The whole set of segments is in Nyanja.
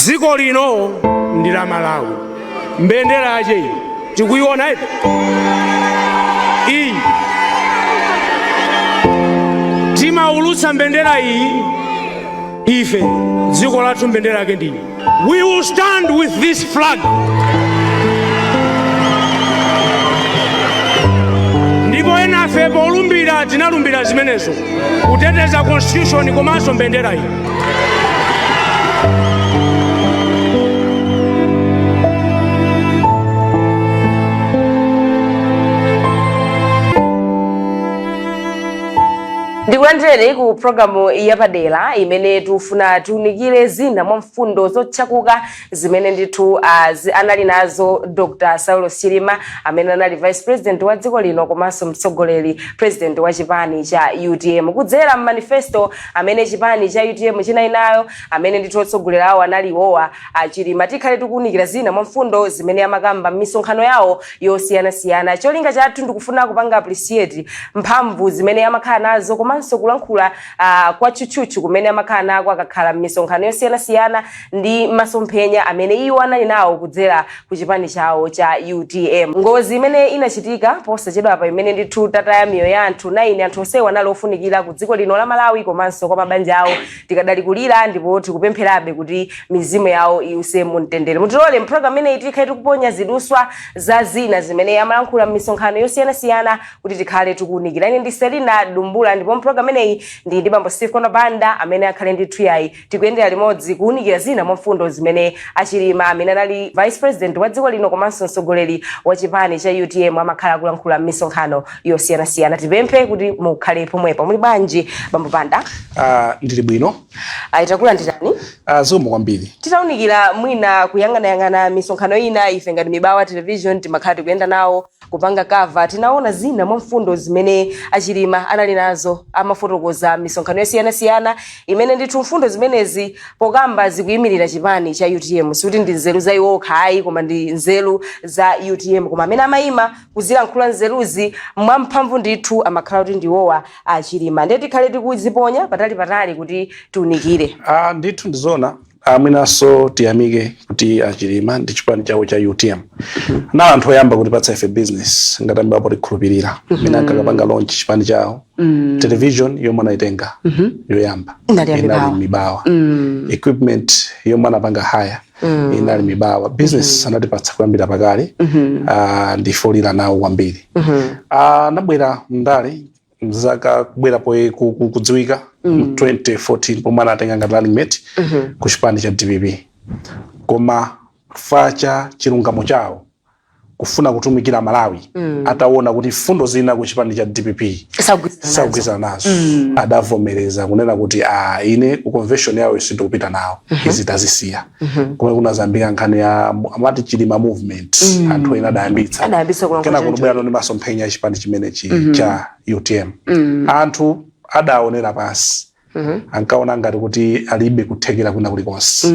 Dziko lino ndi la Malawi. Mbendera yache iyi tikuiona eti iyi, timaulutsa mbendera iyi ife, dziko lathu mbendera yake ndiyi. We will stand with this flag. Ndipo enafe polumbira tinalumbira zimenezo, kuteteza constitution komanso mbendera iyi. Ndikulandireni ku programu yapadera imene tikufuna tiunikire zina mwa mfundo zotchakuka zimene ndithu anali nazo Dr. Saulos Chilima, amene anali vice president wa dziko lino komanso mtsogoleri president wa chipani cha UTM, kudzera mmanifesto amene chipani cha UTM chinali nayo, amene ndithu otsogolera awo anali iwowa Achilima. Tikhale tikuunikira zina mwa mfundo zimene amakamba m'misonkhano yawo yosiyanasiyana. Cholinga chathu ndikufuna kupanga appreciate mphamvu zimene amakhala nazo komanso kulankhula kwa tchutchutchu kumene amakhala nako akakhala m'misonkhano yosiyanasiyana ndi masomphenya amene iwo anali nawo kudzera ku chipani chawo cha UTM. Ngozi imene inachitika posachedwapa, imene ndithu tataya miyoyo ya anthu 9, anthu onsewo anali ofunikira ku dziko lino la Malawi komanso kwa mabanja awo. Tikadali kulira ndipo tikupempherabe kuti mizimu yawo iwuse mu mtendere. Mutilole mpulogalamu imeneyi tikhale tikuponya ziduswa za zina zimene amalankhula m'misonkhano yosiyanasiyana kuti tikhale tikuwunikira. Ine ndi Selina Dumbula, ndipo mpulogalamu imeneyi ndi bambo Steve Kono Banda amene akhale ndithu yayi tikuyendera limodzi kuwunikira zina mwa mfundo zimene Achilima, amene anali vice president wa dziko lino komanso mtsogoleri wa chipani cha UTM, amakhala akulankhula m'misonkhano yosiyanasiyana. Tipemphe kuti mukhale pomwepo. Muli bwanji, bambo Banda? Ndili bwino. Takulandirani. Zikomo kwambiri. Titaunikira mwina kuyang'anayang'ana misonkhano ina, ife ngati Mibawa Television timakhala tikuyenda nawo kupanga cover, tinaona zina mwa mfundo zimene Achilima anali nazo, amafotokoza misonkhano yosiyanasiyana, imene ndithu mfundo zimenezi pokamba zikuyimirira chipani cha UTM. Sikuti ndi nzeru za iwo okha ayi, koma ndi nzeru za UTM, koma amene amayima kuzilankhula nzeruzi mwamphamvu ndithu amakhala kuti ndiwowa Achilima. Ndiye tikhale tikuziponya patali patali kuti tiunikire. Ndithu ndizona. Mwinanso tiyamike kuti Achilima ndi chipani chawo cha UTM anali anthu oyamba kutipatsa ife business ngati ambapo tikhulupirira mmene ankakapanga launch chipani chawo. Television yomwe anayitenga yoyamba Inali ya inali Mibawa. Mibawa. Equipment yomwe anapanga hire inali Mibawa. Business anatipatsa kuyambira pakale. Ndife olira nawo kwambiri. Anabwera mndale mzaka kubwera poye kudziwika mu 2014 pomwe anatenga ngati running mate ku chipani cha DPP, koma chifukwa cha chilungamo chawo, kufuna kutumikira Malawi, ataona kuti fundo zina ku chipani cha DPP sagwirizana nazo. Sagwirizana nazo, adavomereza kunena kuti ine ku convention yawo sindikupita nawo, izi tazisiya. Kumene kunazambika nkhani ya amati Chilima Movement, anthu ena adayambitsa. Adayambitsa kulankhula kena choncho. kunobwera ndi masomphenya a chipani chimenechi cha UTM. Anthu adaonera pansi, ankaona ngati kuti alibe kuthekera kwina kulikonse,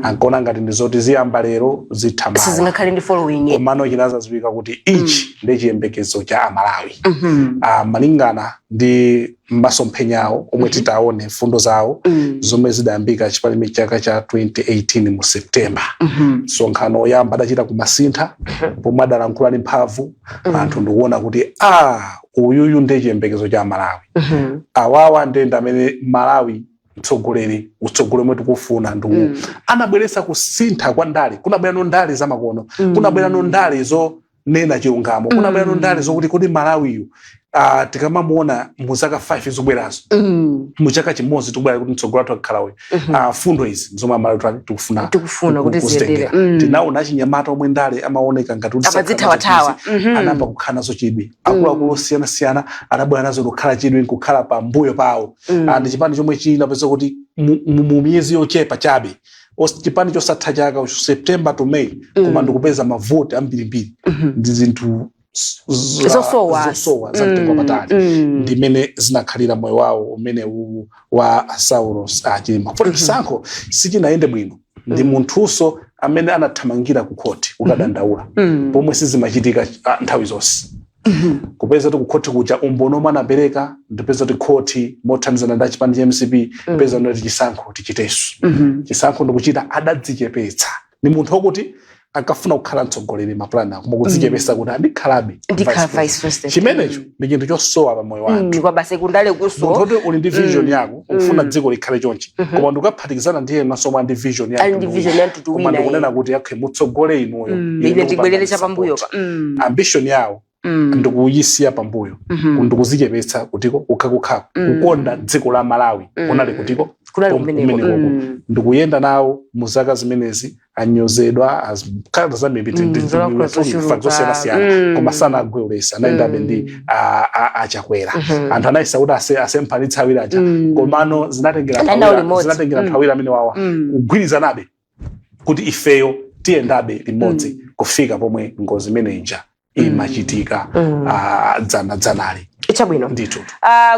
ankaona ngati ndi zoti ziyamba lero zitha mawa, sizingakhale ndi following. Komano chinazadziwika kuti ichi ndi chiyembekezo cha Amalawi. Malingana ndi masomphenya awo omwe titaone mfundo zawo zomwe zidayambika chipani chaka cha 2018 mu September, msonkhano oyamba adachita kumasintha pomwe adalankhula ndi mphamvu, anthu ndikuona kuti uyuyu ndiye chiyembekezo cha Malawi, awawa ndiye ndi amene Malawi mtsogoleri, utsogoleri omwe tikufuna ndi mm. Anabweretsa kusintha kwa ndale, kunabwerano ndale zamakono, kunabwerano ndale zonena chilungamo, kunabwerano ndale zokuti kodi Malawiyu tikamamuona mu zaka 5 zobwerazo, mu chaka chimodzi tikubwera kuti mtsogoleri wathu akakhala uyu, fundo izi zomwe Amalawi tikufuna tikufuna kuti kuzitengera. ziyendere. Tinaona achinyamata omwe ndale amaoneka ngati kuti Amadzithawathawa. sakhala nazo chidwi, anayamba kukhala nazo chidwi. Akuluakulu osiyanasiyana anabwera nazo kukhala chidwi nkukhala pambuyo pawo. Ndi chipani chomwe chinapeza kuti mu miyezi yochepa chabe, chipani chosatha chaka, September to May, koma ndikupeza mavoti ambirimbiri. Ndi zinthu Zosowa. Zosowa za mtengo wapatali. Ndimene zinakhalira moyo wawo umene wa Saulos Chilima. Poti chisankho sichinayende bwino, ndi munthunso amene anathamangira ku khoti kukadandaula, pomwe sizimachitika nthawi zonse. Kupeza kuti kukhoti kuja umboni omwe anapereka, ndipeza kuti khoti mothandizana ndi chipani cha MCP peza ndoti chisankho tichitenso. Chisankho ndikuchita, adadzichepetsa. Ni munthu wokuti ankafuna kukhala mtsogoleri, mapulani ako, koma kudzichepetsa kuti andikhalabe ndikhala vice vice president. Chimenecho ndi chinthu chosowa pa moyo wathu. Kwa basi kundale kuso. Munthu woti uli ndi vision yako, ukufuna dziko likhale chonchi, koma ndikukaphatikizana ndiye naso ndi vision ya Ali ndi mtundu vision wina. ya mtundu Koma wina. ndikunena kuti okay, mutsogole inuyo, ine Ine ndibwerere ndikupanga chapambuyo support. pa. Ambition yawo ndikuyisiya pambuyo, ndikuzichepetsa kutiko kukhakukhako, kukonda dziko la Malawi kunali kutiko Kunali kumeneko. Kumenekoko. Ndikuyenda nawo mu zaka zimenezi, anyozedwa, khala zambiri, Zolankhula zochuluka. zosiyanasiyana, koma sanagwe ulesi, anayendabe ndi achakwera. Anthu anayesa kuti asemphanitsa awiri aja, komano zinatengera Anaenda limodzi. Zinatengera anthu awiri amene wawa kugwirizanabe kuti ifeyo tiyendabe limodzi kufika pomwe ngozi imeneja imachitika dzana dzanali. Chabwino. Ndithu.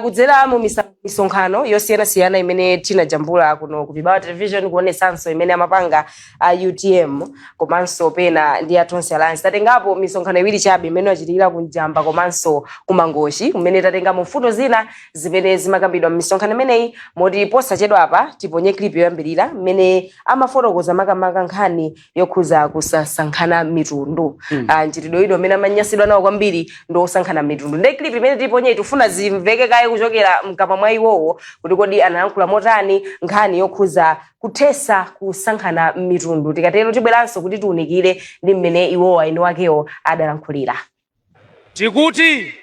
Kudzera mu misonkhano yosiyanasiyana imene tinajambula kuno ku Mibawa Television, kuonesanso imene amapanga a UTM komanso pena ndi a Tonse Alliance, tatengapo misonkhano iwiri chabe imene achitikira ku Njamba komanso ku Mangochi, kumene tatengamo mfundo zina zimene zimakambidwa m'misonkhano imeneyi. Moti posachedwa apa tiponye clip yoyambirira mmene amafotokoza makamaka nkhani yokhuza kusasankhana mitundu. Mchitidwe ido amene amanyasidwa nawo kwambiri ndi osankhana mitundu. Ndi clip imene tiponye, tifuna zimveke kaye kuchokera mkamwa mwa iwowo kuti kodi analankhula motani nkhani yokhuza kuthesa kusankhana mitundu. Tikatero tibweranso kuti tiunikire ndi mmene iwowo eni wakewo adalankhulira. Tikuti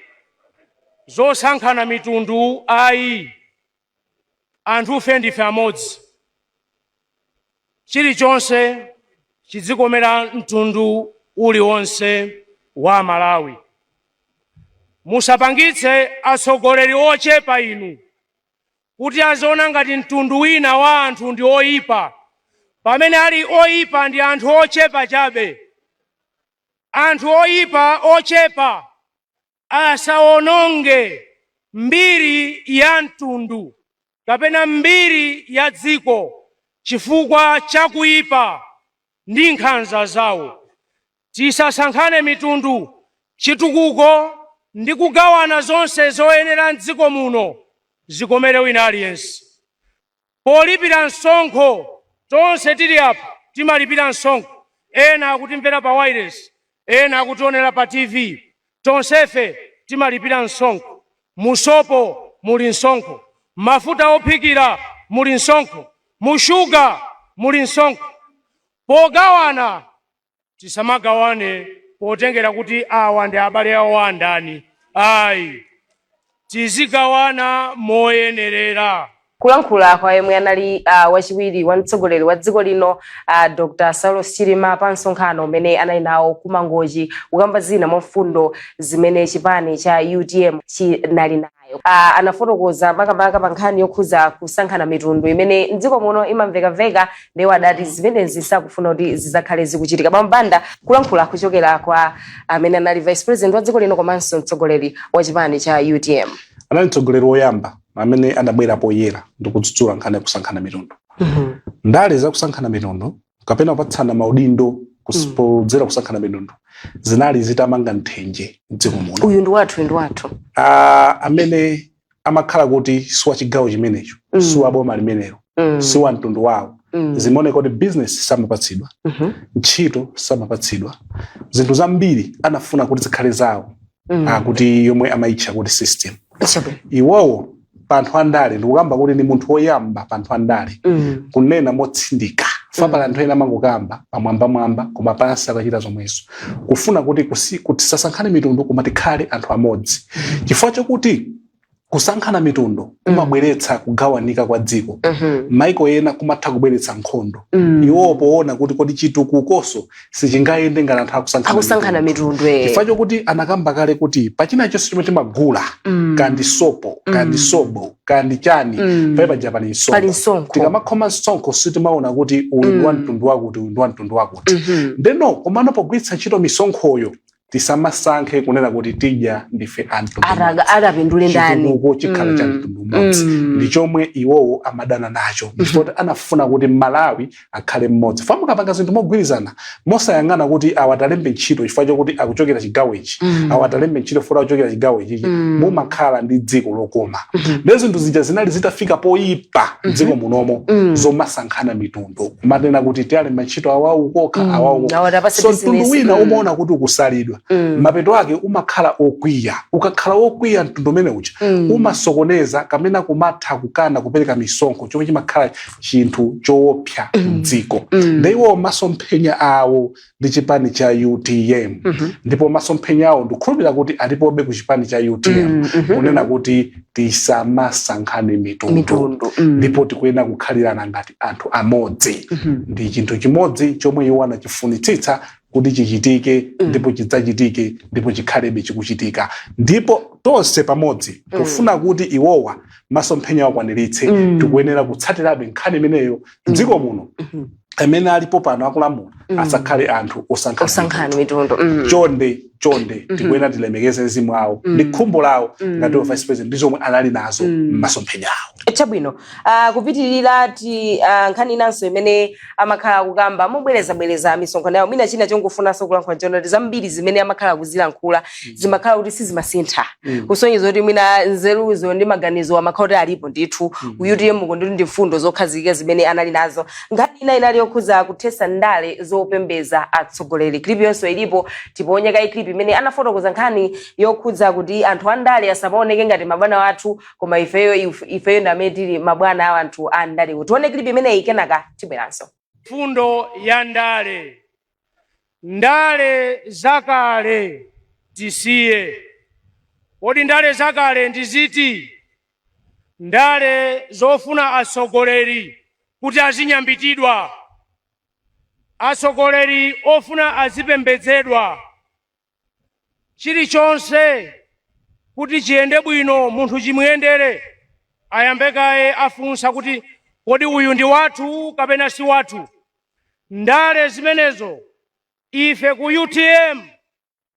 zosankhana mitundu ayi, anthufe ndife amodzi. Chilichonse chidzikomera mtundu uliwonse wa Malawi. Musapangitse atsogoleri ochepa inu kuti aziona ngati mtundu wina wa anthu ndi oyipa, pamene ali oyipa ndi anthu ochepa chabe. Anthu oyipa ochepa asawononge mbiri ya mtundu kapena mbiri ya dziko chifukwa cha kuyipa ndi nkhanza zawo. Tisasankhane mitundu. Chitukuko ndi kugawana zonse zoyenera mdziko muno zikomere wina aliyense. Polipira msonkho, tonse tili apa timalipira msonkho. Ena akutimvera pa wireless, ena akutionera pa TV, tonsefe timalipira msonkho. Musopo muli msonkho, mafuta ophikira muli msonkho, mushuga muli msonkho. Pogawana tisamagawane potengera kuti awa ndi abale awo andani, ayi, tizigawana moyenerera. Kulankhula kwa yemwe anali wachiwiri wa mtsogoleri wa dziko lino, Dr Saulos Chilima, pa msonkhano umene anali nawo ku Mangochi, kukamba zina mwa mfundo zimene chipani cha UTM chinali nayo. Anafotokoza makamaka pa nkhani yokhuza kusankhana mitundu imene mdziko muno imamvekamveka, ndiwo adati zimenezi sakufuna kuti zizakhale zikuchitika. Bambanda, kulankhula kuchokera kwa amene anali vice president wa dziko lino komanso mtsogoleri wa chipani cha UTM. Anali mtsogoleri woyamba amene adabwera poyera ndi kudzudzula nkhani ya kusankhana mitundu. Ndale za kusankhana mitundu kapena kupatsana maudindo podzera kusankhana mitundu zinali zitamanga nthenje mdziko muno. Uyu ndi wathu, uyu ndi wathu. Amene amakhala kuti siwa chigawo chimenecho, siwa boma limenelo, siwa mtundu wawo, zimaoneka kuti business samapatsidwa, ntchito samapatsidwa, zinthu zambiri anafuna kuti zikhale zawo, kuti yomwe amayitcha kuti system. Iwowo pa anthu andale, ndikukamba kuti ndi munthu woyamba pa anthu andale kunena motsindika fa pali anthu ena amangokamba pamwambamwamba koma pansi akachita zomwezo, kufuna kuti kuti tisasankhane mitundu koma tikhale anthu amodzi, chifukwa chokuti kusankhana mitundu kumabweretsa kugawanika kwa dziko, maiko ena kumatha kubweretsa nkhondo. Iwowo poona kuti kodi chitukukoso sichingayende ngati anthu akusankhana akusankhana mitundu. Chifukwa chokuti anakamba kale kuti pachina chonse chomwe timagula, kandi sopo, kandi sobo, kandi chani, pali paja pali msonkho. Pali msonkho. Tikamakhoma msonkho sitimaona kuti uyu ndi wa mtundu wakuti, uyu ndi wa mtundu wakuti. Ndeno komano pogwiritsa ntchito misonkhoyo Tisamasankhe kunena kuti tidya ndife anthu Atapindule ndani? Chitukuko chikhala cha mtundu umodzi. Ndi chomwe iwowo amadana nacho, chifukwa anafuna kuti Malawi akhale mmodzi. Fa mukapanga zinthu mogwirizana, mosayang'ana kuti awatalembe ntchito chifukwa chokuti akuchokera chigawo ichi, awatalembe ntchito chifukwa akuchokera chigawo ichichi, mumakhala ndi dziko lokoma. Ndi zinthu zija zinali zitafika poyipa mdziko munomo, zomasankhana mitundu, kumanena kuti tialemba ntchito awawu kokha, awawu kokha. Awa tapase So mtundu business. wina umaona kuti ukusalidwa. Mapeto ake umakhala okwiya. Ukakhala okwiya, mtundu umene uja umasokoneza kamena kumatha kukana kupereka misonkho, chomwe chimakhala chinthu choopsa mdziko. Ndi iwo masomphenya awo ndi chipani cha UTM, ndipo masomphenya awo ndikukhulupirira kuti alipobe ku chipani cha UTM, kunena kuti tisamasankhane mitundu, Mitundu. Ndipo tikuyenera kukhalirana ngati anthu amodzi. Ndi chinthu chimodzi chomwe iwo anachifunitsitsa kuti chichitike, ndipo chidzachitike, ndipo chikhalebe chikuchitika. Ndipo tonse pamodzi kufuna kuti iwowa masomphenya akwaniritse, tikuyenera kutsatirabe nkhani imeneyo mdziko muno. Amene alipo pano akulamula asakhale anthu osankhana Osankhana mitundu. Chonde chonde, tikuyenera tilemekeze mzimu awo ndi khumbo lawo ngati vice president ndi zomwe anali nazo m'masomphenya awo. Chabwino, kupitirira ti nkhani inanso imene amakhala kukamba mobwerezabwereza misonkhano yawo, mwina china chongofunanso kulankhula chona kuti zambiri zimene amakhala kuzilankhula zimakhala kuti sizimasintha, kusonyeza kuti mwina nzeruzo ndi maganizo amakhala kuti alipo ndithu ku UTM ko, ndithu ndi mfundo zokhazikika zimene anali nazo. Nkhani ina inali yokhuza kuthetsa ndale zopembedza atsogoleri. Clip yonso ilipo, tiponye kayi clip imene anafotokoza nkhani yokhudza kuti anthu andale asamaoneke ngati mabwana athu, koma ifeyo ifeyo ndi amene tili mabwana a anthu andalewo. Tione clip imeneyi, kenaka tibweranso. Fundo ya ndale, ndale zakale tisiye. Kodi ndale zakale ndiziti? Ndale zofuna atsogoleri kuti azinyambitidwa, atsogoleri ofuna azipembedzedwa, chilichonse kuti chiyende bwino, munthu chimuyendere, ayambe kaye afunsa kuti kodi uyu ndi wathu kapena si wathu? Ndale zimenezo, ife ku UTM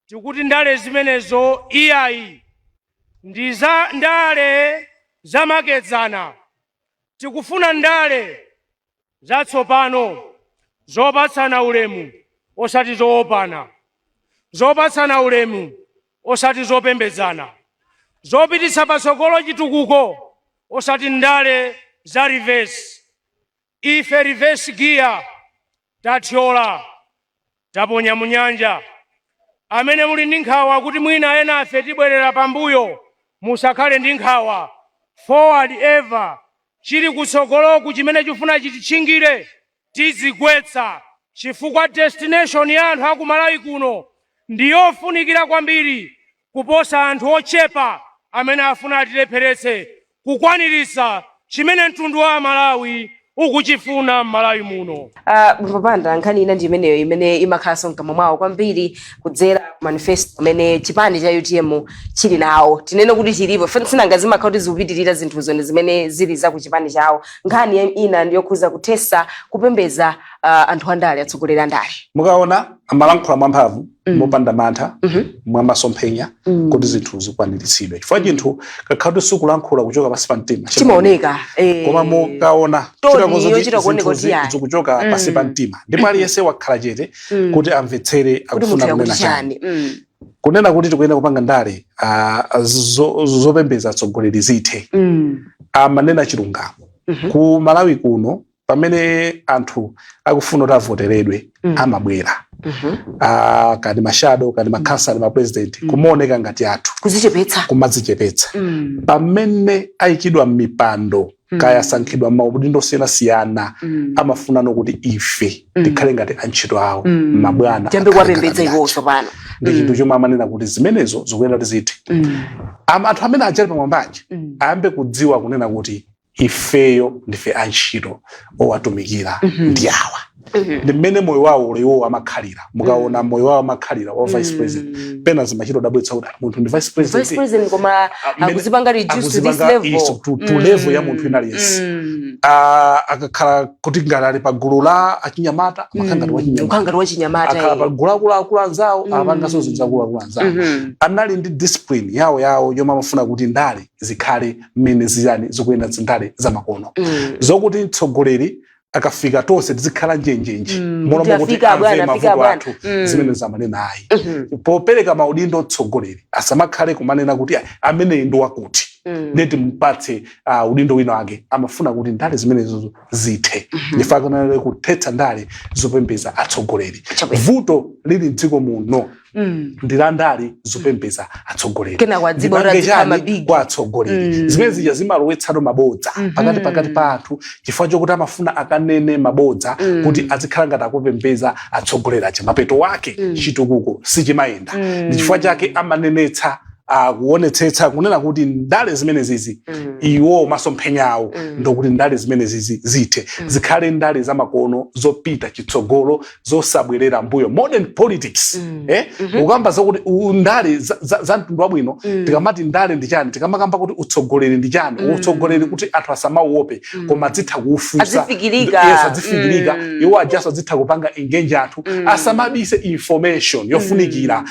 tikuti ndale zimenezo iyayi, ndi za ndale zamakedzana. Tikufuna ndale zatsopano, zopatsana ulemu osati zoopana, zopatsana ulemu osati zopembedzana, zopititsa patsogolo chitukuko osati ndale za reverse. Ife reverse gear tathyola, taponya mu nyanja. Amene muli ndi nkhawa kuti mwina ena afe tibwerera pambuyo, musakhale ndi nkhawa. Forward ever. Chili kutsogoloku chimene chifuna chititchingire tizigwetsa, chifukwa destination ya anthu aku Malawi kuno ndiyofunikira kwambiri kuposa anthu ochepa amene afuna atilepheretse kukwaniritsa chimene mtundu wa Malawi ukuchifuna m'Malawi muno. Popanda nkhani ina ndi imeneyo imene imakhalanso mkamwa mwawo kwambiri kudzera manifesto amene chipani cha UTM chili nawo. Tinene kuti chilipo, sinanga zimakhala kuti zikupitirira zinthuzo ndi zimene zili za ku chipani chawo. Nkhani ina ndiyokhuza kuthetsa kupembedza anthu andale, atsogoleri andale. Mukaona amalankhula mwamphamvu, mopanda mantha, mwamasomphenya kuti zinthu zikwaniritsidwe, chifukwa chinthu kakhala kuti sikulankhula kuchoka pansi pa mtima, chimaoneka. Koma mukaona Toni chita kuti yochita kuoneka zinthu kuti ayi. zikuchoka pansi pa mtima, ndipo aliyense wakhala chete kuti amvetsere kuti akufuna munthu kunena yakuti chani. chani. Kunena kuti tikuyenda kupanga ndale zopembedza atsogoleri zithe, amanena chilungamo. Ku Malawi kuno, pamene anthu akufuna kuti avoteredwe, amabwera kati ma shadow, kati makhansala, ma president, kumaoneka ngati athu, kuzichepetsa, kumadzichepetsa. Pamene ayikidwa m'mipando, kaya asankhidwa m'maudindo osiyanasiyana, amafuna kuti ife tikhale ngati antchito awo, mabwana tiyambe akhale kuwapembedza ngati iwonso pano. Ndi chinthu chomwe amanena kuti zimenezo zikuyenda kuti zithe. Anthu amene ajali pamwambaji ayambe kudziwa kunena kuti Ifeyo ndife antchito owatumikira ndi awa. Ndi mmene moyo wawo uliwo amakhalira. Mukaona moyo wawo amakhalira wa vice president, pena zimachita kudabwitsa kuti munthu ndi vice president, vice president, koma akuzipanga reduce to this akuzipanga level. Iso, to level ya munthu ina aliyense. Akakhala kuti ngati ali pa gulu la achinyamata, amakhala ngati wachinyamata. Ukhala ngati wachinyamata. Akhala pa gulu akuluakulu anzawo, apanganso zinthu zakuluakulu anzawo. Anali ndi discipline yawo yawo yomwe amafuna kuti ndale zikhale mmene ziyani zikuyenda, zindale zamakono, zokuti mtsogoleri akafika tonse tizikhala njenjenje, mono kuti mokuti afika amve bwana, afika mavuto bwana. athu. Zimene zamanena ayi, popereka maudindo mtsogoleri asamakhale kumanena kuti, "Ah, ameneyi ndi wakuti, ndeti mpatse udindo wina wake." Amafuna kuti ndale zimenezo zithe. Ndifakanale kuthetsa ndale zopembeza atsogoleri. Vuto lili mdziko muno ndi la ndale zopembeza atsogoleri. Kenako adzibwa kuti Ndipange adzikhala chani mabigi. kwa atsogoleri. Zimene zija zimalowetsano mabodza pakati pa anthu, chifukwa chokuti amafuna akanene mabodza kuti azikhala ngati akupembeza atsogoleri aja. Mapeto wake chitukuko sichimayenda. Ndi chifukwa chake amanenetsa, kuonetsetsa kunena kuti ndale zimene zizi, iwo masomphenya awo ndokuti ndale zimene zizi zithe, zikhale ndale zamakono zopita chitsogolo, zosabwerera mbuyo, modern politics. Ukamba zakuti ndale za mtundu wabwino. Tikamati ndale ndi chani, tikamakamba kuti utsogoleri ndi chani, utsogoleri kuti anthu asamauope, koma adzitha kuufunsa. Azifikirika. Yes, azifikirika. Iwo ajaso adzitha kupanga engage anthu, asamabise information yofunikira.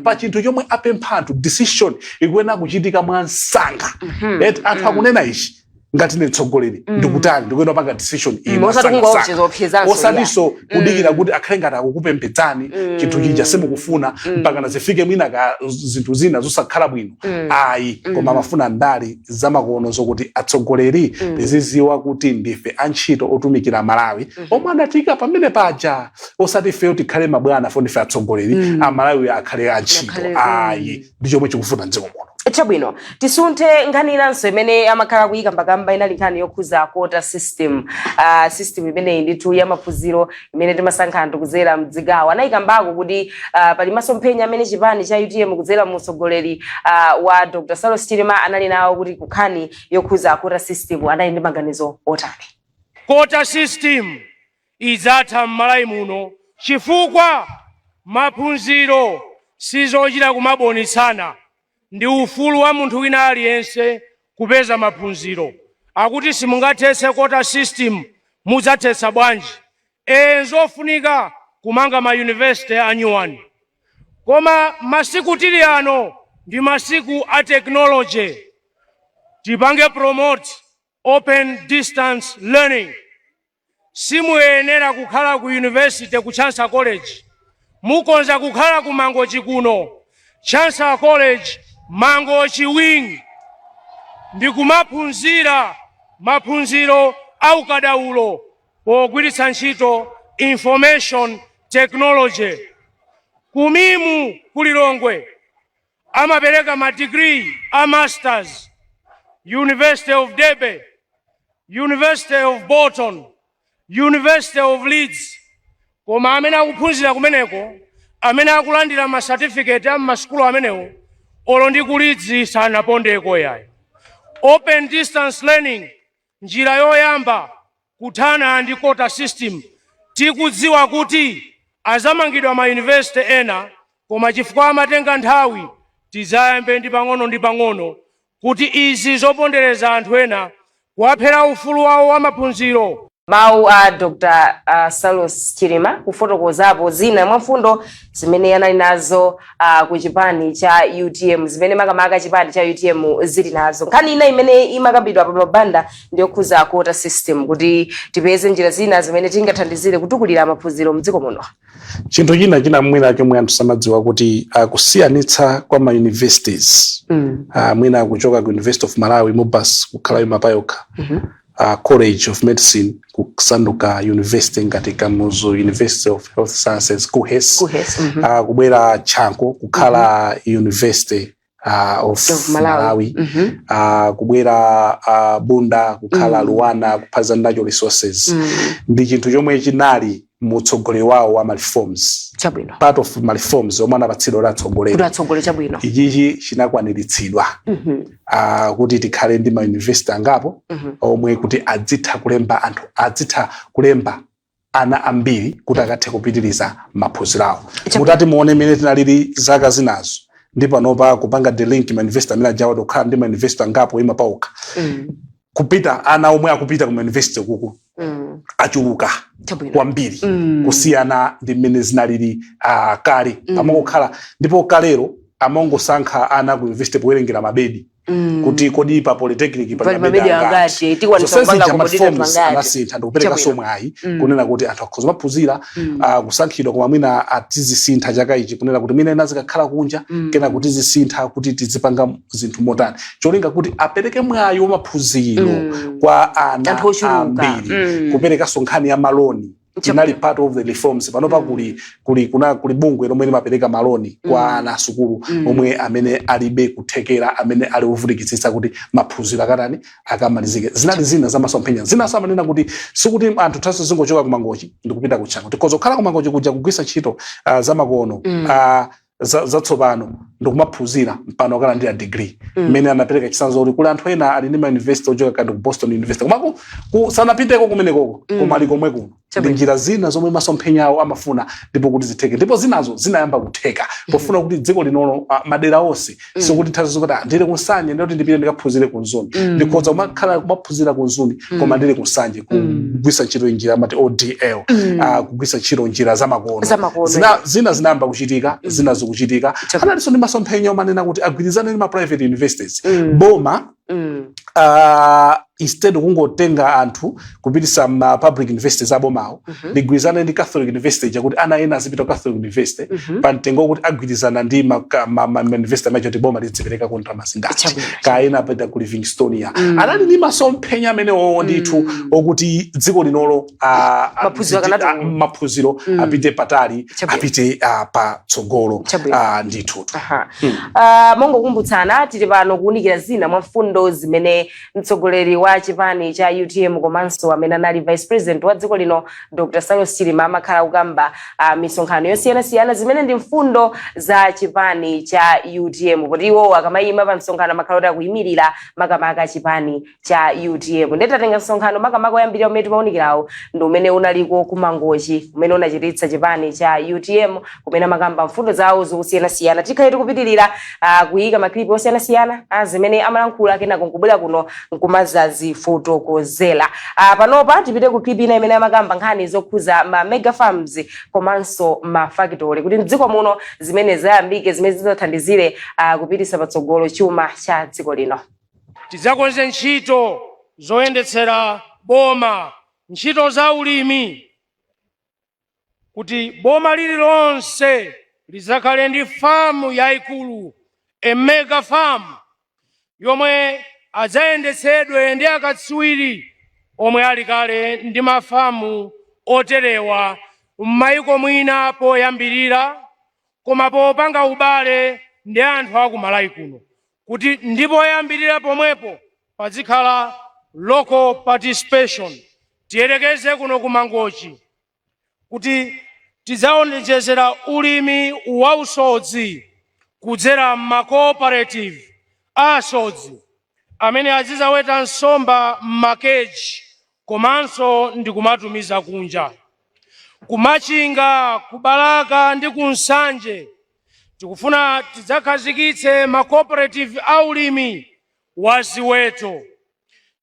Pa chinthu chomwe apempha anthu, decision ikuyenera kuchitika mwa msanga. Eti anthu akunena ichi, ngati ine mtsogoleri ndikutani, ndikuyenera kupanga decision iyi Osati msanga, kungoopseza msanga. opsezanso. Osatinso kudikira kuti akhale ngati akukupembedzani, chinthu chija simukufuna, mpaka zifike mwina ka zinthu zina zosakhala bwino, ayi. Koma amafuna ndale zamakono zokuti atsogoleri tiziziwa kuti ndife antchito otumikira Malawi omwe adatika pamene paja, osati ifeyo tikhale mabwana fo ndife atsogoleri, Amalawi akhale antchito, ayi. Ndi chomwe chikufuna mdziko muno. Chabwino, tisunthe. Nkhani inanso imene amakhala kuyikambakamba inali nkhani yokhuza quota system. System imeneyi ndithu ya maphunziro imene timasankha anthu kudzera mdzigawo. Anayikambako kuti pali masomphenya amene chipani cha UTM kudzera mu utsogoleri wa Dr Saulos Chilima anali nawo kuti kunkhani yokhuza quota system anali ndi maganizo otani. Quota system idzatha m'Malawi muno, chifukwa maphunziro sizochita kumabonitsana, ndi ufulu wa munthu wina aliyense kupeza maphunziro. Akuti simungathetse quota system, mudzathetsa bwanji? E, nzofunika kumanga ma university anyuwani, koma masiku tili ano ndi masiku a technology. Tipange promote open distance learning. Simuyenera kukhala ku university ku Chancellor College, mukonza kukhala ku Mangochi kuno, Chancellor College Mangochi wing, ndi kumaphunzira maphunziro aukadaulo pogwiritsa ntchito information technology. Ku MIM ku Lilongwe amapereka ma degree a masters, University of Derby, University of Bolton, University of Leeds, koma amene akuphunzira kumeneko, amene akulandira ma certificate a m'masukulu amenewo, olo ndi ku Leeds sanapondeko yayo. Open distance learning, njira yoyamba kuthana ndi quota system. Tikudziwa kuti azamangidwa ma university ena, koma chifukwa amatenga nthawi, tidzayambe ndi pang'ono ndi pang'ono kuti izi zopondereza anthu ena, kuwaphera ufulu wawo wa maphunziro. Mawu a Dr Saulos Chilima kufotokozapo zina mwa mfundo zimene anali nazo ku chipani cha UTM, zimene makamaka chipani cha UTM zili nazo. Nkhani ina imene imakambidwa pa mabanda ndiyokhuza quota system, kuti tipeze njira zina zimene tingathandizire kutukulira maphunziro mdziko muno. Chinthu china mwina chomwe anthu samadziwa kuti kusiyanitsa kwa ma universities, mwina kuchoka ku University of Malawi, MUBAS, kukhala ima payokha, College of Medicine kusanduka university ngati Kamuzu University of Health Sciences, KUHeS, KUHeS. Kubwera Chanco kukhala University of of Malawi. Malawi, kubwera Bunda kukhala LUANAR, kuphaza natural resources, ndi chinthu chomwe chinali Mutsogoleri wawo wa ma reforms, part of ma reforms omwe anapatsidwa kuti atsogolere, kuti atsogole, chabwino. Ichichi chinakwaniritsidwa, kuti tikhale ndi ma university angapo omwe kuti adzitha kulemba anthu, adzitha kulemba ana ambiri kuti akathe kupitiriza maphunziro awo. Mutati muone mmene tinalili zaka zinazo ndi panopa, kupanga the link ma university amene ajawa, kukhala ndi ma university angapo ima paokha, kupita ana omwe akupita ku ma university kuku achuluka kwambiri kusiyana ndi mmene zinalili kale. Pamangokhala, ndipo kalero amangosankha ana ku university powerengera mabedi, kuti kodi pa polytechnic pali pali mabedi mabedi angati? Angati tikwanisa Zonse kupanga zija ma accommodate reforms angati? anasintha ndikupereka somwe ayi, kunena kuti anthu akhoza maphunzira, kusankhidwa, koma mwina atizisintha chaka ichi, kunena kuti mwina ena zikakhala kunja, kena kuti zisintha kuti tizipanga zinthu motani, cholinga kuti apereke mwayi wamaphunziro kwa ana anthu ochuluka. ambiri. Kuperekanso nkhani ya maloni inali part of the reforms. Panopa kuli kuli kuna kuli bungwe lomwe limapereka maloni kwa ana asukulu omwe amene alibe kuthekera, amene ali ovutikitsitsa, kuti maphunziro akatani, akamalizike. Zinali zina zamasomphenya. Zina amanena kuti sikuti anthu thaso zingochoka kumangochi ndikupita kutchango, tikhoza kukhala kumangochi kuja, kugwisa ntchito zamakono zatsopano ndikumaphunzira mpano akalandira degree. Mmene anapereka chitsanzo kuti kuli anthu ena ali ndi ma university ochoka kandi ku Boston University, koma sanapiteko kumenekoko, koma ali komwe kuno. Ndi njira zina zomwe masomphenya awo amafuna ndipo kuti zitheke, ndipo zinazo zinayamba kutheka pofuna kuti dziko linolo, madera onse, sikuti nthawi zokuti ndili kunsanje ndikuti ndipite ndikaphunzire ku Mzuni. Ndikhoza kumakhala kumaphunzira ku Mzuni koma ndili kunsanje, kugwisa ntchito njira amati ODL, kugwisa ntchito njira zamakono. Zamakono. Zina zinayamba kuchitika, zina zikuchitika. Analinso ndi masomphenya omanena kuti agwirizane ndi ma private universities, boma instead kungotenga anthu kupitisa ma public universities abomawo, ligwirizane ndi Catholic University, chakuti ana ena azipita ku Catholic University pa mtengo wokuti agwirizana ndi ma university amene kuti boma lidzipereka ku ndalama zingati. Ka ena apita ku Livingstonia. Anali ndi masomphenya amenewo ndithu, okuti dziko linolo Maphunziro akanati- maphunziro apite patali, apite patsogolo. Ndithu. Aha. Mongokumbutsana, tili pano kuwunikira zina mwa mfundo zimene mtsogoleri wa chipani cha UTM komanso amene anali vice president wa dziko lino, Dr. Saulos Chilima, amakhala kukamba misonkhano yosiyanasiyana, zimene ndi mfundo za chipani cha UTM, poti iwo akamayima pa msonkhano amakhala kuti akuyimirira makamaka chipani cha UTM. Ndetatenga msonkhano makamaka oyambirira umene timawunikirawo ndi umene unaliko ku Mangochi, umene unachititsa chipani cha UTM, kumene amakamba mfundo zawo zosiyanasiyana. Tikhale tikupitirira kuyika maklipi osiyanasiyana zimene amalankhula, kenako nkubwera kuno nkumazazifotokozera. Panopa tipite ku clip ina imene amakamba nkhani zokhuza ma mega farms komanso ma factory, kuti mdziko muno zimene zayambike, zimene zidzathandizire kupitisa patsogolo chuma cha dziko lino. Tidzakonze ntchito zoyendetsera boma, ntchito za ulimi, kuti boma lililonse lidzakhale ndi famu yayikulu, a mega farm, yomwe adzayendetsedwe ndi akatswiri omwe ali kale ndi mafamu oterewa m'mayiko mwina poyambirira, koma popanga ubale ndi anthu aku Malawi kuno, kuti ndipo poyambirira pomwepo pazikhala local participation. Tiyerekeze kuno ku Mangochi, kuti tidzaonjezera ulimi wausodzi kudzera ma cooperative asodzi amene azizaweta nsomba m'makeji komanso ndi kumatumiza kunja. Kumachinga, kubalaka ndi kunsanje tikufuna tidzakhazikitse ma cooperative aulimi wa ziweto,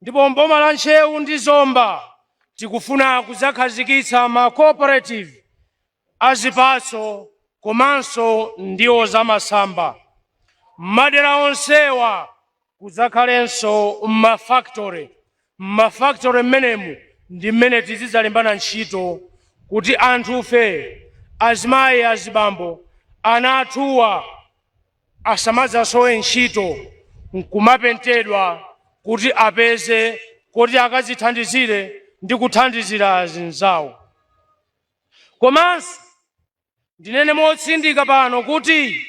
ndipo mboma la Ntcheu ndi Zomba tikufuna kudzakhazikitsa ma cooperative azipatso komanso ndiwo zamasamba. Madera onsewa kudzakhalenso mafactory. Mafactory mmenemu ndi mmene tizidzalimbana ntchito kuti anthufe, azimayi, azibambo, ana athuwa asamadzasowe ntchito nkumapentedwa kuti apeze kuti akadzithandizire ndi kuthandizira azinzawo. Komanso ndinene motsindika pano kuti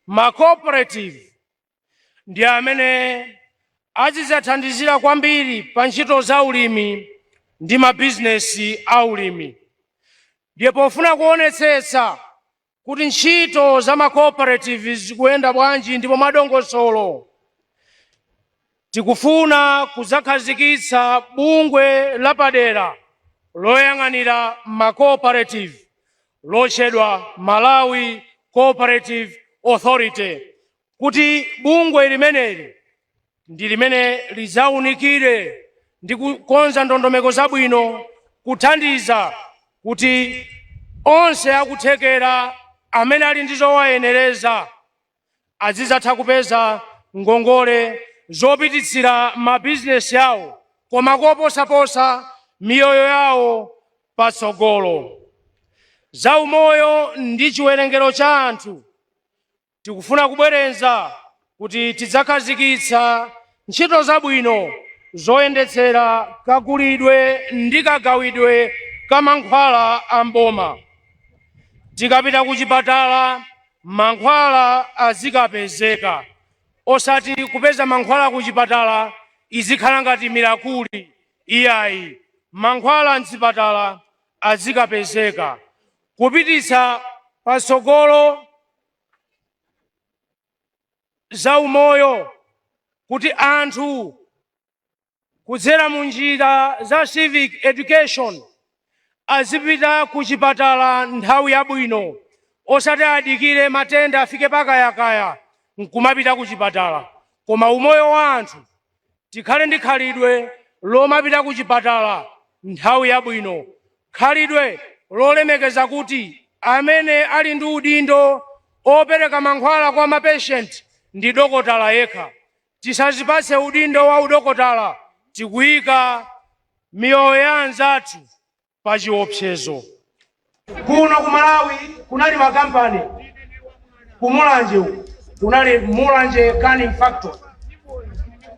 ma cooperative ndi amene azidzathandizira kwambiri pa ntchito za ulimi ndi mabizinesi a ulimi. Ndiye pofuna kuonetsetsa kuti ntchito za ma cooperative zikuyenda bwanji ndipo mwadongosolo, tikufuna kudzakhazikitsa bungwe lapadera loyang'anira ma cooperative lotchedwa Malawi Cooperative Authority, kuti bungwe limeneli ndi limene lidzaunikire ndi kukonza ndondomeko zabwino kuthandiza kuti onse akuthekera amene ali ndi zowayenereza azidzatha kupeza ngongole zopititsira mabizinesi awo, koma koposaposa miyoyo yawo patsogolo. Zaumoyo ndi chiwerengero cha anthu, tikufuna kubwereza kuti tidzakhazikitsa ntchito zabwino zoyendetsera kagulidwe ndi kagawidwe ka mankhwala a mboma. Tikapita ku chipatala, mankhwala azikapezeka, osati kupeza mankhwala ku chipatala izikhala ngati miracle, iyayi. Mankhwala mchipatala azikapezeka. Kupititsa patsogolo zaumoyo kuti anthu kudzera mu njira za civic education azipita ku chipatala nthawi yabwino, osati adikire matenda afike pakayakaya nkumapita ku chipatala. Koma umoyo wa anthu, tikhale ndi khalidwe lomapita ku chipatala nthawi yabwino, khalidwe lolemekeza kuti amene ali ndi udindo opereka mankhwala kwa mapatient ndi dokotala yekha. Tisazipatse udindo wa udokotala, tikuyika miyoyo ya anzathu pa chiopsezo. Kuno ku Malawi kunali makampani, kumulanje uku kunali Mulanje Canning Factory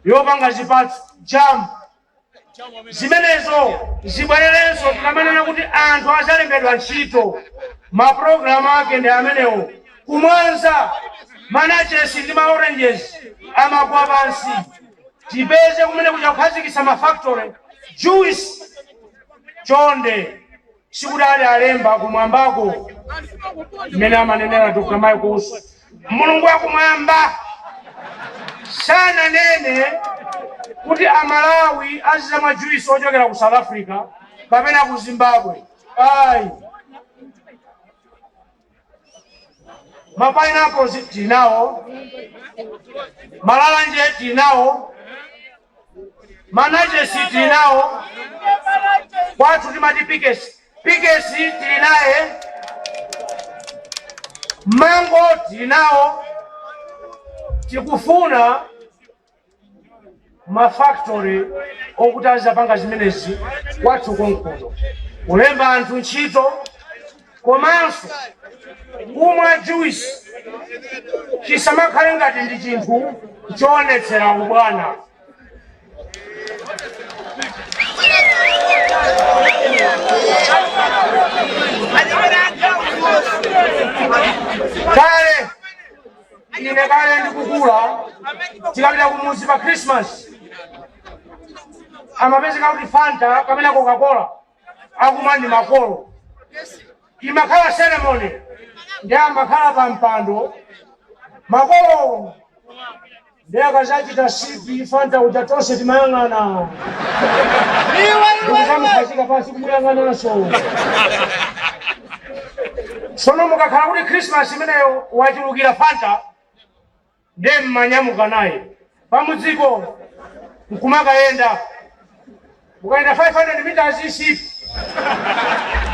yopanga zipatso, jam. Zimenezo zibwererenso. Tikamanena kuti anthu azalembedwa ntchito, mapulogalamu ake ndi amenewo. Kumwanza manachesi ndi ma oranges amagwa pansi. Tipeze kumene kuja kukhazikitsa mafactory juice. Chonde, sikuti ali alemba kumwambako mmene amanenera Dr. Michael, Mulungu wakumwamba sananene kuti Amalawi azizamwa juice ochokera ku South Africa kapena ku Zimbabwe, ayi. Ma pineapples tinawo, malalanje tinawo, manachesi tinawo, kwathu timati pikesi, pikesi tili naye, mango tili nawo. Tikufuna mafactory okuti azapanga zimenezi kwathu konkuno, kulemba anthu ntchito, komanso kumwa juice chisamakhale ngati ndi chinthu choonetsera ubwana. Kale ine, kale ndikukula, tikapita kumuzi pa Christmas, amapezeka kuti Fanta kapena Coca-Cola akumwa ndi makolo. Imakhala ceremony, ndi amakhala pa mpando makolo, ndi akazachita sip Fanta uja, tonse timayang'ana, ndikuzamukhazika pansi kumuyang'ananso. Tsono mukakhala kuti Christmas imeneyo wachulukira Fanta, ndiye mmanyamuka naye pamudziko nkumakayenda. Mukayenda 500 meters, sip,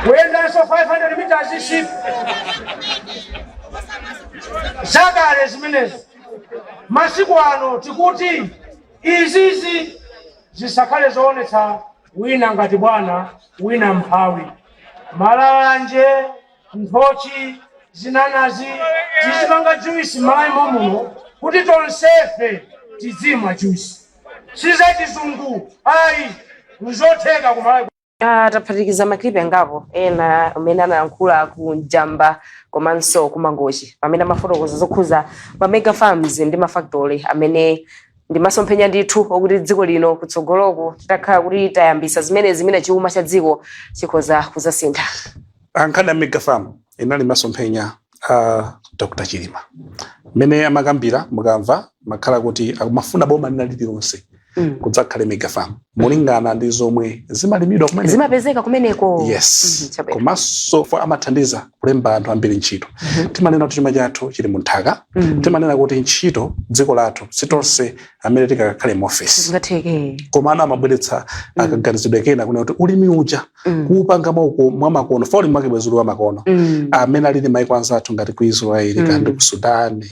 kuyendanso 500 meters, sip. Zakale zimenezo. Masiku ano tikuti izizi zisakhale zoonetsa wina ngati bwana, wina mphawi. Malalanje, nthochi, zinanazi, tizipanga juice m'Malawi momuno kuti tonsefe tizimwa juice. Sizachizungu ayi, nzotheka kumalawi. Taphatikiza maclip angapo ena amene anayankhula ku Njamba komanso ku Mangochi pamene amafotokoza zokhuza ma mega farms ndi mafactory amene ndi masomphenya ndithu okuti dziko lino kutsogoloko titakhala kuti tayambisa zimene chuma cha dziko chikhoza kuzasintha. Nkhani ya mega farm inali masomphenya a Dr Chilima mmene amakambira. Mukamva makhala kuti akumafuna boma lina lililonse kudzakhale mega farm molingana ndi zomwe zimalimidwa kumene. Zimapezeka kumeneko. Yes. Chabwino. Komanso fo amathandiza kulemba anthu ambiri ntchito. Timanena kuti chuma chathu chili mu nthaka. Timanena kuti ntchito dziko lathu sitonse amene tikakakhale mu office. Zingatheke. Koma ana amabweretsa akaganizidwe kena kunena kuti ulimi uja kuupanga mwa makono, fa ulimi wake bwezulu wa makono amene alili maiko anzathu ngati ku Israeli, kandi ku Sudan,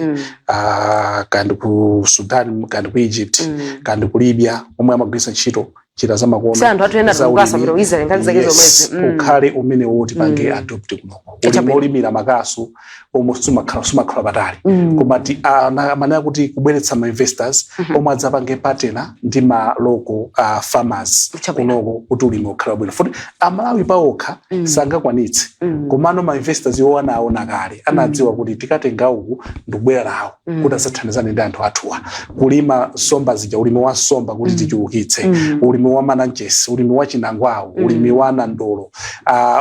kandi ku Sudan, kandi ku Egypt, kandi ku Libya, omwe amagwiritsa ntchito njira za makono Si anthu athu ena za tikukasa ulimi. pano Israel nkhani zake Yes, zomwezi. Ukhale umene woti pange adopt kunoko ulimi olimira makasu omwe sumakhala patali. Koma amanena kuti kubweretsa ma investors omwe adzapange partner ndi ma local farmers kunoko kuti ulimi ukhale wabwino, futi Amalawi paokha sangakwanitse. Komano ma investors iwo anaona kale, anadziwa kuti tikatenga uku ndikubwera nawo kuti adzathandizane ndi anthu athuwa kulima nsomba zija, ulimi wa nsomba kuti tichulukitse, ulimi wa mananchesi, ulimi wa chinangwawo, ulimi wa nandolo,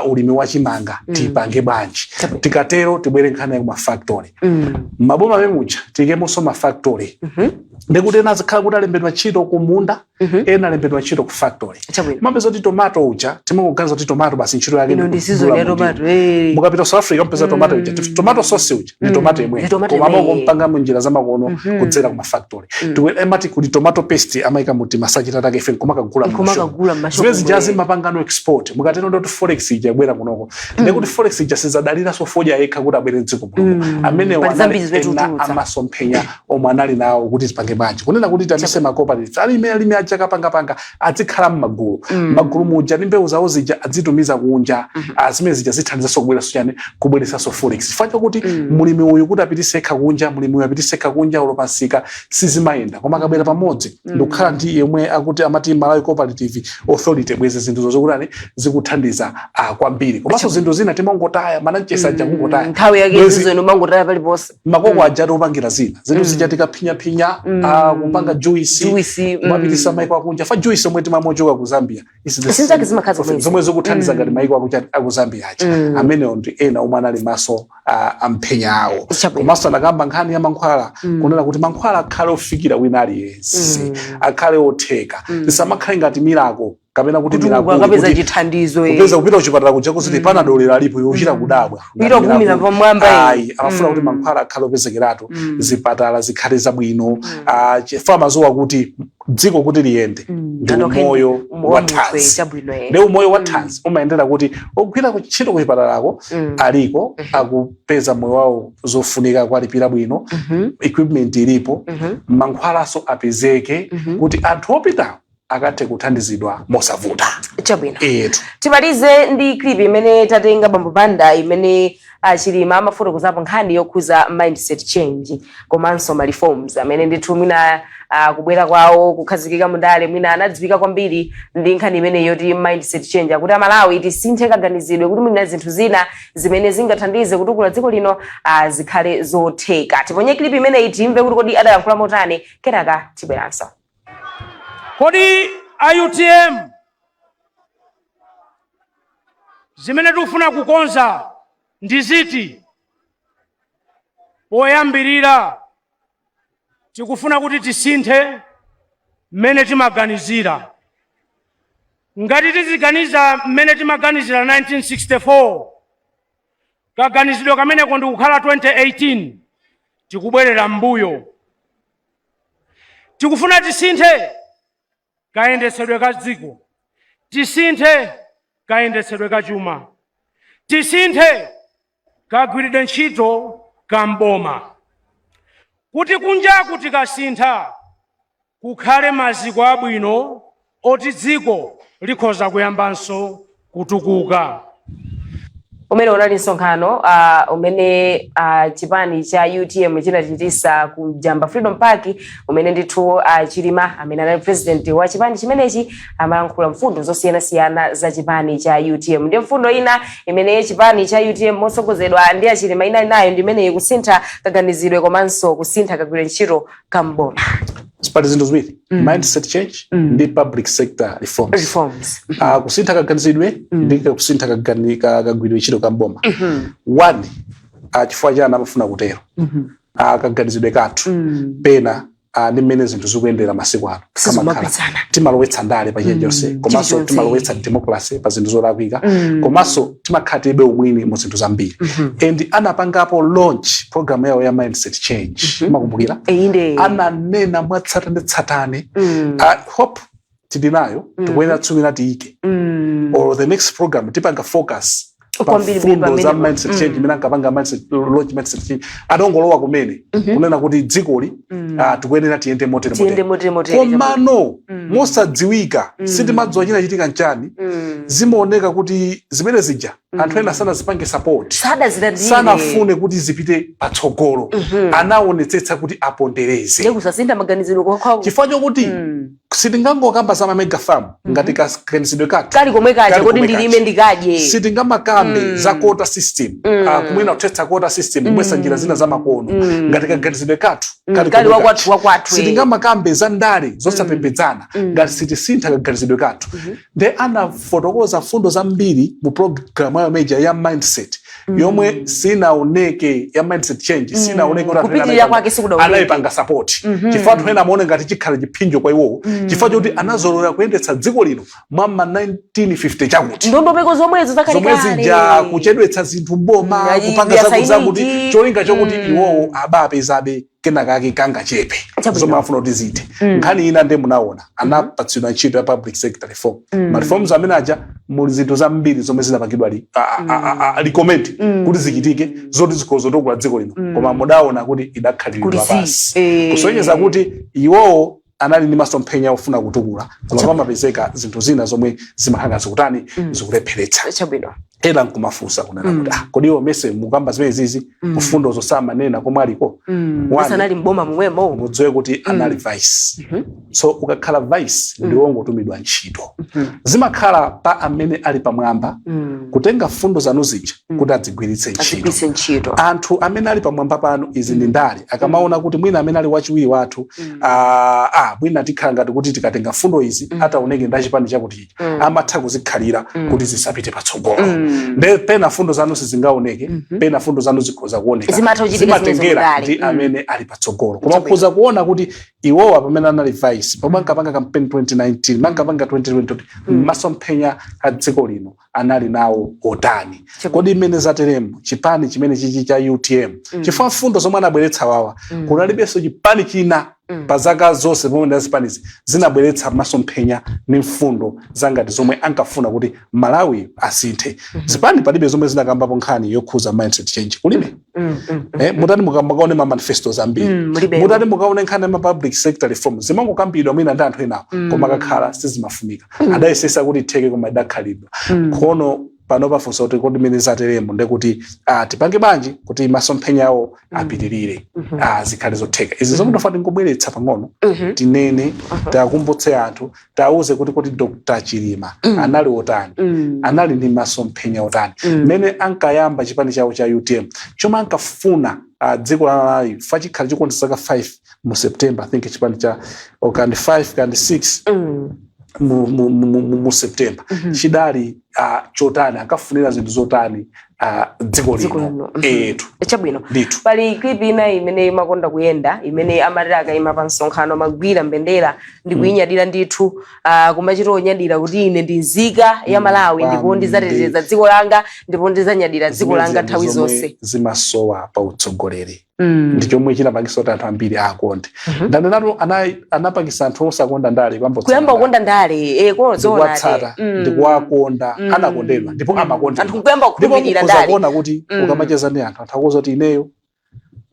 ulimi wa chimanga. Tipange bwanji? Tikatero tibwere nkhani ya kuma factory. Maboma memuja tiyikemonso ma factory, ndikuti ena azikhala kuti alembedwa ntchito ku munda, ena alembedwa ntchito ku factory. Mapeza kuti tomato uja, timangoganiza kuti tomato basi ntchito yake Ino ndi season kugula ya mu tomato. Eh. Mukapita South Africa mpeza tomato uja, tomato sauce uja ndi tomato imwe, Ndi tomato koma imweyi. amangompanga munjira zamakono kudzera kuma factory. Amati kuti tomato paste amayika muti masachita take, ife nkumakagula Nkumakagula m'mashopu. Zimene zija mwe. zimapangano export. Mukatero ndoti forex ija ibwera kunoko, ndekuti forex ija sizadaliranso fodya yekha kuti abwere mdziko muno. Amenewo Pali anali zambiri zimene ena tikutulutsa. amasomphenya omwe anali nawo kuti tipange bwanji, kunena kuti tamise ma cooperatives, alime alime aja kapangapanga azikhala m'magulu. Magulu muja ndi mbewu zawo zija adzitumiza kunja. Zimene zija zithandizanso kubweretsa chani? Kubweretsanso forex, chifukwa chakuti mulimi uyu kuti apitise yekha kunja, mulimi uyu apitise yekha kunja, ulo pasika sizimayenda. Koma akabwera pamodzi ndikukhala ndi yomwe akuti amati Malawi Cooperative Authority, bwezi zinthu zokutani zikuthandiza kwambiri. Komanso zinthu zina timangotaya, mananchesa aja kungotaya. Nthawi yake season umangotaya paliponse. Makoko aja opangira zina zinthu zija tikaphinyaphinya, kupanga juice, Juice. Kumapitisa maiko akunja, fa juice omwe timamochoka ku Zambia is the Zinthu same zake zimakhala profit. zomwezi. Zomwe zikuthandiza ngati maiko aku Zambia aja. Amenewo ndi ena omwe anali maso amphenya awo. Komanso anakamba nkhani ya mankhwala, kunena kuti mankhwala akhale ofikira wina aliyense, akhale otheka, zisamakhale ngati miracle kapena kuti Kuti miracle ukapeza kuti chithandizo. Kupeza kupita kuchipatala kuja kuziti panadolera alipo yochita kudabwa. Kuchita kuwumira pamwamba. Ayi, amafuna kuti mankhwala akhale opezekeratu, zipatala zikhale zabwino. Chifukwa amadziwa kuti dziko kuti liyende ndi Anthu akhale umoyo ndi wa thanzi. Chabwino. Ndi umoyo wa thanzi umayendera kuti ogwira ntchito kuchipatalako aliko, akupeza moyo wawo zofunika kuwalipira bwino, equipment ilipo, mankhwalaso apezeke kuti anthu opitawo akathe kuthandizidwa mosavuta. Chabwino. Etu. Timalize ndi clip imene tatenga, Bambo Banda, imene Achilima amafotokozapo nkhani yokhuza mindset change komanso ma reforms amene ndithu mwina kubwera kwawo kukhazikika mundale mwina anadziwika kwambiri ndi nkhani imene yoti mindset change, akuti Amalawi tisinthe kaganizidwe kuti mwina zinthu zina zimene zingathandize kutukula dziko lino zikhale zotheka. Tiponye clip imeneyi timve kuti kodi adayankhula motani, kenaka tibweranso. Kodi a UTM, zimene tikufuna kukonza ndi ziti? Poyambirira tikufuna kuti tisinthe mmene timaganizira. Ngati tiziganiza mmene timaganizira 1964, kaganizidwe kameneko ndikukhala 2018, tikubwerera m'mbuyo. Tikufuna tisinthe kayendetsedwe ka dziko, tisinthe kayendetsedwe ka chuma, tisinthe kagwiridwe ntchito ka mboma, kuti kunjaku tikasintha kukhale maziko abwino oti dziko likhoza kuyambanso kutukuka. Umene unali msonkhano umene chipani cha UTM chinachitisa ku Jamba Freedom Park, umene ndithu Chilima amene anali president wa chipani chimenechi amalankhula mfundo zosiyanasiyana za chipani cha UTM. Ndiye mfundo ina imene chipani cha UTM motsogozedwa ndi Achilima inali nayo ndi imeneyi, kusintha kaganizidwe komanso kusintha kagwire ntchito kamboma. Pali zinthu ziwiri: mindset change ndi public sector reforms. Reforms. Kusintha kaganizidwe ndi kusintha kagwiridwe ntchito ka mboma. One, chifukwa chani amafuna kutero? Kaganizidwe kathu pena ndi mmene zinthu zikuyendera masiku ano kamakhala Sizimagwirizana. Timalowetsa ndale pa chilichonse, komanso Chilichonse. timalowetsa democracy pa zinthu zolakwika, komanso timakhala tilibe umwini mu zinthu zambiri. And anapangapo launch program yawo ya mindset change, makumbukira? Inde. Ananena mwatsatanetsatane. Hope tili nayo, tikuyenera tsumira tiyike or the next program tipanga focus pa Kwambiri fundo za pamene- mindset change imene ankapanga mindset launch. Mindset change adongolowa kumene kunena kuti dzikoli tikuyenera tiyende motere Tiyende motere. motere motere. Komano mosadziwika, sitimadziwa chinachitika nchani, zimaoneka kuti zimene zija anthu ena sanazipange support. Sadazilandire. Sanafune kuti zipite patsogolo, anaonetsetsa kuti apondereze. Ndikusasintha maganizidwe kwa Chifukwa chokuti sitingangokamba za mega farm ngati kaganizidwe kathu kali komwe kaja kali kodi komwe ndilime kaja. ndikadye. Sitingamakambe za quota system, kumwina kuthetsa quota system, kubwesa njira zina za makono, ngati kaganizidwe kathu kali Kali komwe wakwathu kaja. wakwathu. Sitingamakambe za ndale zosapembedzana ngati sitisintha kaganizidwe kathu. Nde anafotokoza fundo zambiri mu program yayo major ya mindset yomwe sinaoneke, ya mindset change sinaoneke kuti anthu ena Kupitirira kwake sikudaoneke. anayipanga support, chifukwa anthu ena amaone ngati chikhala chiphinjo kwa iwowo, chifukwa chokuti anazolowera kuyendetsa dziko lino mwa ma 1950 chakuti ndondomeko zomwezo zomwe zakalekale zija, kuchedwetsa zinthu mboma, kupanga ya zakuti sainiji. cholinga chokuti iwowo abapezabe kenakake kangachepe zomwe afuna kuti zithe. Nkhani ina nde munaona anapatsidwa ntchito ya public sector reform. Ma reforms amene aja muli zinthu zambiri zomwe zinapangidwa recommend kuti zichitike, zoti zikhoza zotukula dziko lino, koma mudaona kuti idakhaliridwa Kuti si. pasi, kusonyeza kuti iwowo anali ndi masomphenya ofuna kutukula, koma pamapezeka zinthu zina zomwe zimakhala zikutani, zikulepheretsa. Ena nkumafunsa kunena kuti, ah, kodi iwo mese mukamba zimene zizi mfundo zosamanena komwe aliko? One, Asanali mboma momwemo. Mudziwe kuti anali vice. So ukakhala vice, ndi wongotumidwa ntchito. Zimakhala pa amene ali pamwamba kutenga fundo zanu zija kuti adzigwiritse ntchito. Azigwiritse ntchito. Anthu amene ali pamwamba pano, izi ndi ndale, akamaona kuti mwina amene ali wachiwiri wathu, mwina tikhala ngati kuti tikatenga fundo izi ataoneke ndi achipani chakuti ichi, amatha kuzikhalira kuti zisapite patsogolo. Nde pena fundo zanu sizingaoneke, pena fundo zanu zikhoza kuoneka. Zimatha kuchitika zimenezo Zimatengera kudali. ndi amene ali patsogolo. Koma ukhoza kuona kuti iwowa pamene anali vice, pomwe ankapanga campaign 2019, mankapanga 2020, masomphenya a dziko lino anali nawo otani? Kodi imene zateremu chipani chimene chichi cha UTM, chifukwa mfundo zomwe anabweretsa wawa, kunalibenso chipani china pa zaka zonse pomwe ndazipanizi zinabweretsa masomphenya ndi mfundo zangati zomwe ankafuna kuti Malawi asinthe. Zipani palibe zomwe zinakambapo nkhani yokhuza mindset change, kulibe. Mutati mukaone ma manifestos ambiri, Mulibe. mutati mukaone nkhani ya ma public sector reform, zimangokambidwa mwina ndi anthu enawo, koma kakhala sizimafunika. Adayesesa kuti itheke, koma idakhalidwa kono. Pano pafunsa kuti kodi mene zateremo ndekuti tipange bwanji kuti masomphenyawo apitirire, zikhale zotheka? Izi zomwe ndofuna tingobweretsa pang'ono, tinene, tiakumbutse anthu, tiauze kuti kuti Dr Chilima anali otani, anali ndi masomphenya otani mmene ankayamba chipani chawo cha UTM, chomwe ankafuna dziko la Malawi fa chikhala chikuonesa zaka 5 mu September, I think chipani cha or kandi 5 kandi 6 mu September chidali chotani, ankafunira zinthu zotani dziko Dziko lino? lino. Etu. Chabwino. Ndithu. Pali clip ina imene imakonda kuyenda, imene amati akayima pa msonkhano amagwira mbendera ndi kuyinyadira ndithu, kumachita onyadira kuti ine ndi nzika ya Malawi ndipo ndidzateteza dziko langa ndipo ndidzanyadira dziko langa nthawi zomwe zonse. Zimasowa pa utsogoleri ndi chomwe chinapangisa kuti anthu ambiri akonde. Ndanenatu, anapangisa anthu osakonda ndale kuyamba kukonda ndale, ndikuwatsata, ndikuwakonda. Anakondedwa ndipo amakondedwa. Anthu kuyamba Ndipo kukhulupirira mukhoza ndale. kuona kuti ukamacheza ndi anthu, anthu akuwuza kuti ineyo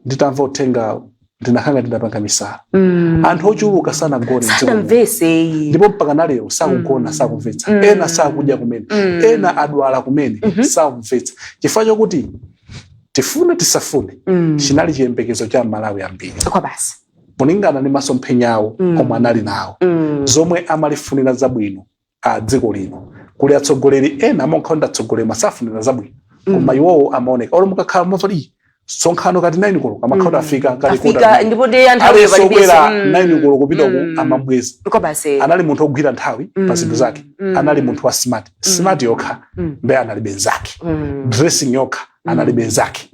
nditamva uthenga ndinakhanga ndinapanga misala. Anthu ochuluka sanagone m'dziko muno. Sanamvese. Ndipo mpaka nalero sakugona, sakumvetsa. Ena sakudya kumene, ena adwala kumene, sakumvetsa, chifukwa chokuti tifune tisafune, chinali chiyembekezo cha Malawi ambiri Kwa basi. Kulingana ndi masomphenyawo omwe anali nawo, zomwe amalifunira zabwino a dziko lino. Kuli atsogoleri ena amankhaonda atsogoleri masafunira zabwino, koma iwowo amaoneka olo mukakhala mavali. Msonkhano kati 9 koloko amakhala afika kati Afika, ndipo ndiye anthawi aliyense palibenso. obwera 9 koloko kupita ku amabweza. Kobase. Anali munthu ogwira nthawi pa zinthu zake. Anali munthu wa smart. Smart yokha mbe analibe nzake. Dressing yokha analibe nzake.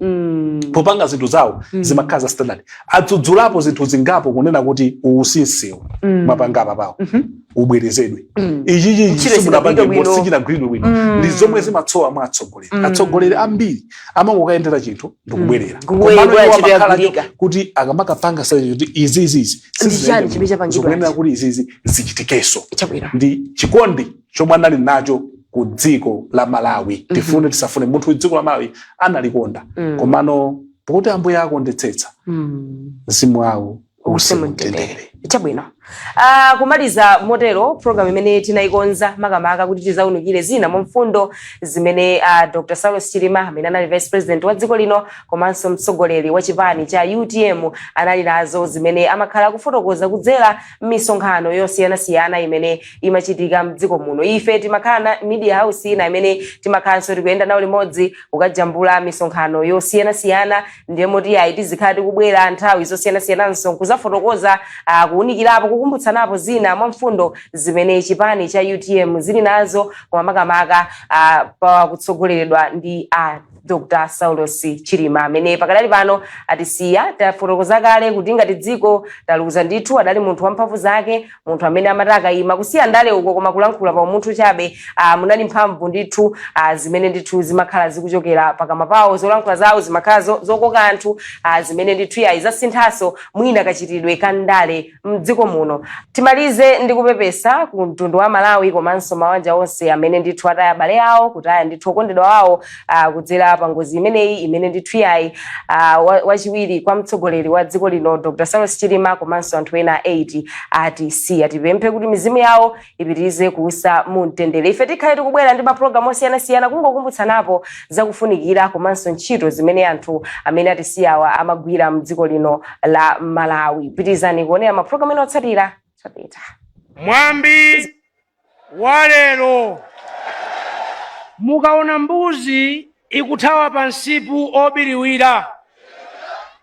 Popanga zinthu zawo zimakhala za standard. Adzudzulapo zinthu zingapo kunena kuti uwu si msewu mwapanga apa pawo ubwerezedwe, ichichi Ntchito simunapange isinagwiridwe bwino. sichinagwiridwe bwino. Ndi zomwe zimatsowa mwa atsogoleri. Atsogoleri ambiri amangokayendera chinthu ndikubwerera. Kubwerera, Komano iwo ntchito amakhala yagwirika. kuti akamakapanga sacho kuti izi izi izi Ndi chani chimene chapangidwa? zikuyenera kuti izizi zichitikenso. Chabwino. Ndi chikondi chomwe anali nacho ku dziko la Malawi. Tifune tisafune, munthu dziko la Malawi analikonda. Komano pokuti Ambuye akondetsetsa, mzimu wawo uuse uuse mumtendere. mumtendere. Chabwino. Kumaliza motero program imene tinayikonza makamaka kuti tizaunikire zina mwa mfundo zimene Dr Saulos Chilima, amene anali vice president wa dziko lino komanso mtsogoleri wa chipani cha UTM, anali nazo, zimene amakhala kufotokoza kudzera m'misonkhano yosiyanasiyana imene imachitika mdziko muno. Ife timakhala na media house ina imene timakhalanso tikuyenda nawo limodzi kukajambula misonkhano yosiyanasiyana. Ndiye moti ayi, tizikhala tikubwera nthawi zosiyanasiyananso kuzafotokoza, kuwunikirapo, kukumbutsanapo zina mwa mfundo zimene chipani cha UTM zili nazo, koma makamaka pa kutsogoleredwa ndi Dr Saulos Chilima amene pakadali pano atisiya. Tafotokoza kale kuti ngati dziko taluza ndithu. Adali munthu wamphamvu zake, munthu amene amati akayima kusiya ndale uko koma kulankhula pa umunthu chabe, munali mphamvu ndithu, zimene ndithu zimakhala zikuchokera pakamwa pawo. Zolankhula zawo zimakhala zokoka anthu, zimene ndithu yayi zasinthaso mwina kachitidwe ka ndale mdziko muno. Timalize ndi kupepesa ku mtundu wa Malawi komanso mawanja onse amene ndithu ataya abale awo, kutaya ndithu okondedwa awo, kudzera pa ngozi imeneyi imene ndithu yayi wachiwiri kwa mtsogoleri wa dziko lino Dr Saulos Chilima komanso anthu ena 8 atisiya. Tipemphe kuti mizimu yawo ipitirize kuusa mu mtendere. Ife tikhale tikubwera ndi mapulogalamu osiyanasiyana kungokumbutsanapo zakufunikira komanso ntchito zimene anthu amene atisiyawa amagwira mdziko lino la Malawi. Pitirizani kuonera mapulogalamu ena otsatira. Tapita. Mwambi wa lero: mukaona mbuzi ikuthawa pa msipu obiriwira,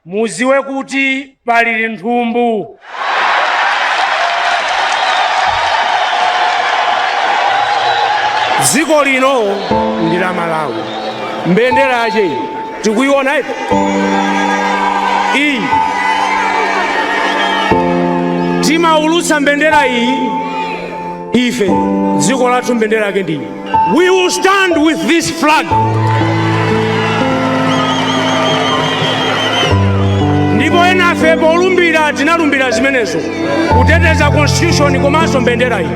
muziwe kuti palili nthumbu. Dziko lino ndi la Malawi. Mbendera yache tikuiona ipo iyi. Timaulutsa mbendera iyi ife. Dziko lathu mbendera yake ndiyi. We will stand with this flag. Ndipo enafe polumbira tinalumbira zimenezo, kuteteza constitution komanso mbendera iyi.